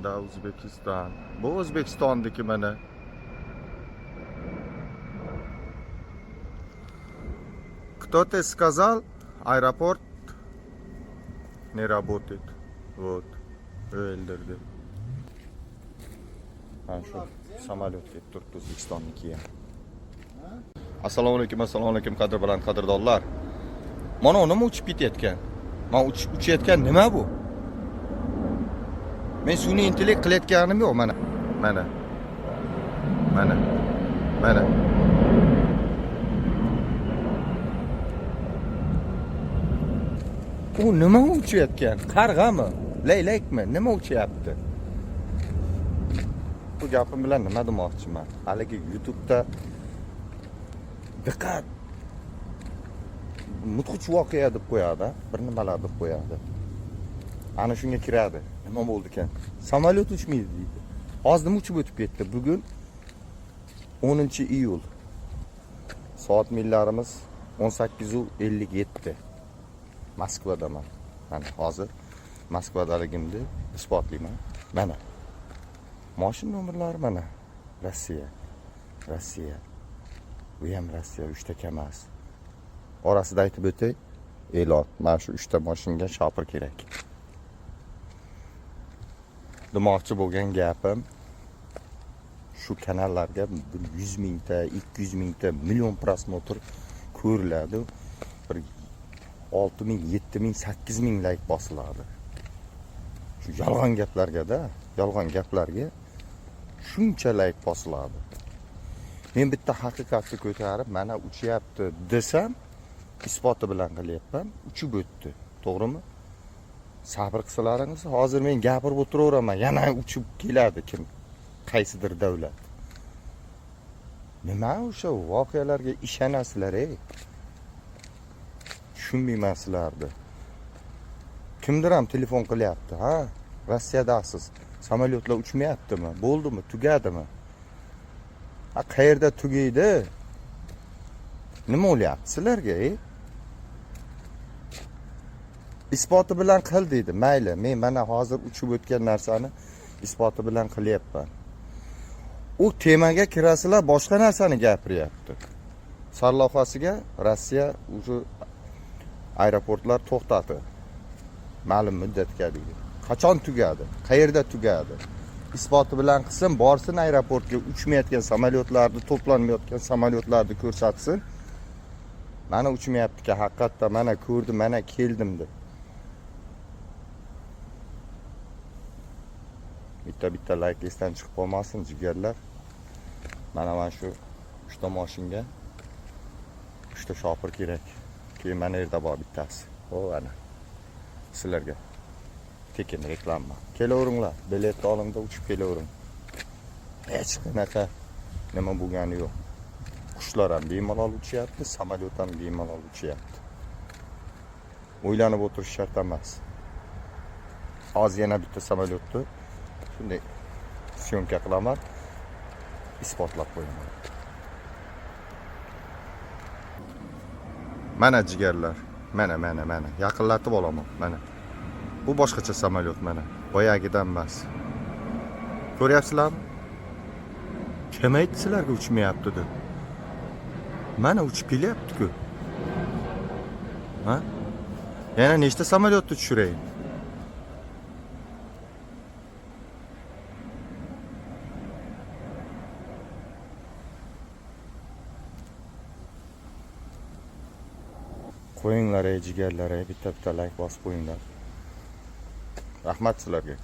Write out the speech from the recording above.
Да, O'zbekiston. Bu O'zbekistonniki mana. Кто-то сказал, аэропорт не работает. Вот. O'ldirdi. Mana shu samolyot kelib turibdi O'zbekistonniki ham. Assalomu alaykum, assalomu alaykum, qadr bilan qadrdonlar. Mana nima uchib ketayotgan? Mana uchayotgan nima bu? Men sun'iy intellekt qilayotganim yo'q mana. Mana. Mana. Mana. U nima uchayotgan? Qarg'ami? Laylakmi? Nima uchayapti? Bu gapim bilan nima demoqchiman? Haligi YouTube'da diqqat, mudhish voqea deb qo'yadi, bir nimalar deb qo'yadi. Ana shunga kiradi. Nima bo'ldi ekan? Samolyot uchmaydi deydi. Hozir nima uchib o'tib ketdi? Bugun 10-iyul. Soat millarimiz 18:57. Moskvadaman. Mana hozir Moskvadaligimni isbotlayman. Mana. Mashina nomerlari mana. Rossiya. Rossiya. Bu ham Rossiya, 3 ta KAMAZ. Orasida aytib o'tay, e'lon. Mana shu 3 ta mashinga shopir kerak. Demoqchi bo'lgan gapim, shu kanallarga bir 100 mingta, 200 mingta, million просмотр ko'riladi. Bir 6 ming, 7 ming, 8 ming layk bosiladi. Shu yolg'on gaplarga-da, yolg'on gaplarga shuncha layk bosiladi. Men bitta haqiqatni ko'tarib, mana uchyapti desam, isboti bilan qilyapman, uchib o'tdi. To'g'rimi? Sabr qilsalaringiz, hozir men gapirib o'tiraveraman, yana uchib keladi kim? Qaysidir davlat. Nima o'sha voqealarga ishonasizlar, ey? Tushunmayman sizlarni. Kimdir ham telefon qilyapti, ha? Rossiyadasiz. Samolyotlar uchmayaptimi? Bo'ldimi? Tugadimi? Ha, qayerda tugaydi? Nima bo'lyapti sizlarga, ey? Isboti bilan qil deydi. Mayli, men mana hozir uchib o'tgan narsani isboti bilan qilyapman. U temaga kirasizlar, boshqa narsani gapiryapti. Sarlavhasiga Rossiya уже aeroportlar to'xtati. Ma'lum muddatga deydi. Qachon tugadi? Qayerda tugadi? Isboti bilan qilsin, borsin aeroportga, uchmayotgan samolyotlarni, to'planmayotgan samolyotlarni ko'rsatsin. Mana uchmayapti, haqiqatda mana ko'rdim, mana keldim deb. Bitta-bitta layk esdan chiqib qolmasin, jigarlar. Mana shu 3 ta mashinga 3 ta shopir kerak. Keyin mana yerda bor bittasi. O, ana. Sizlarga tekin reklama. Kelaveringlar, biletni olingda uchib kelavering. Hech qanaqa nima bo'lgani yo'q. Qushlar ham bemalol uchyapti, samolyot ham bemalol uchyapti. O'ylanib o'tirish shart emas. Hozir yana bitta samolyotni shunday съёмка qilaman, isbotlab qo'yaman. Mana jigarlar, mana mana mana yaqinlatib olaman, mana. Bu boshqacha samolyot mana. Boyagidan emas. Ko'ryapsizlarmi? Kim aytdi sizlarga uchmayapti deb? Mana uchib kelyapti-ku. Ha? Yana nechta samolyotni tushirayin? Qo'yinglar ey jigarlar, ey, bitta-bitta layk bosib qo'yinglar. Rahmat sizlarga.